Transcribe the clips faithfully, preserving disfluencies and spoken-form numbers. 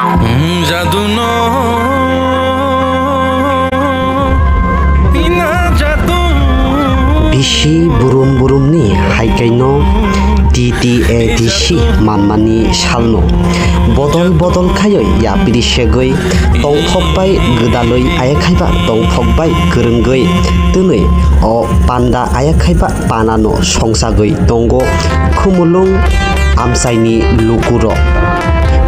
Hmm, jadu no, ina jadu. Bisi burum burumni haikaino T T A D C manmani salno bodol bodol khaioi yapri segoi tongthok bai gwdaloi ayakhaiba tongthok bai kwrwngoi twnwi o panda ayakhaiba panano songsagwi tongo Khumulwng amchaini lukurok.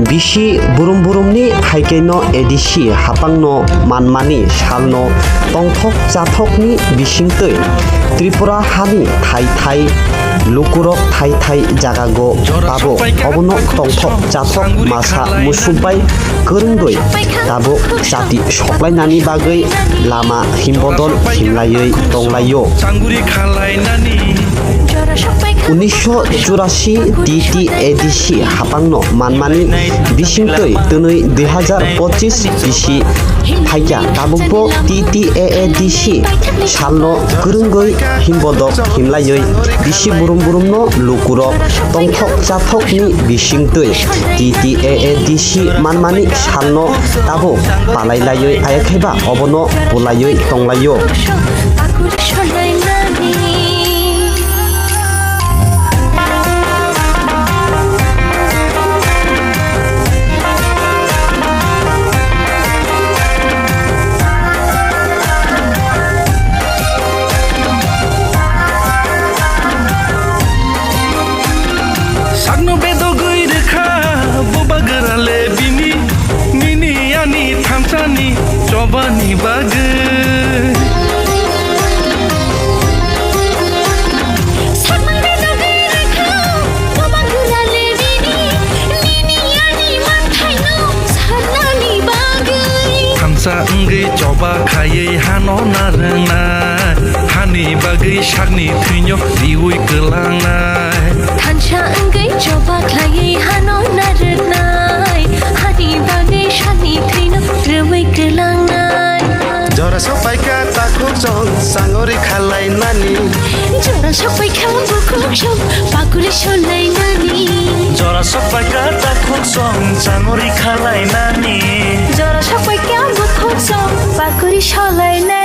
Bisi burum burumni haikaino A D C hapangno manmani salno tongthok chathokni bisingtwi Tripura hani thai thai lukurok thai thai jagago tabuk obono tongthok chathok masa musuk bai kwrwngwi tabuk jati soklainani bagwi lama himbodol himlaiwi tonglaio. Unisho churasi T T A D C hapangno manmani bisingtwi twnwi dui hazar pochis bisi phaikha tabukbo T T A A D C salno kwrwngwi himbodok himlaiwi bisi burum burumno lukurok tongthok chathokni bisingtwi T T A A D C manmani salno tabuk palai laiwi ayakhaiba obono bulaiwi tonglaio. Sakno bedogwi rwkha bubagra le bini, nini ani thansani chobani bagwi. Sakno bedogwi rwkha bubagra le bini, nini ani manthaino sarnani bagwi. Thansa wngwi choba khaiwi hano narwknai, hani bagwi sakni thwino riwi kwlangnai. Thansa wngwi choba khlaiwi hano narwknai, hani bagwi sakni thwino riwi kwlangnai. Jora sok paikha takhuk song sangori khalainani. Jora sok paikha bukhuk song pakuri solainani. Jora sok paikha takhuk song sangori khalainani. Jora sok paikha bukhuk song pakuri solainani.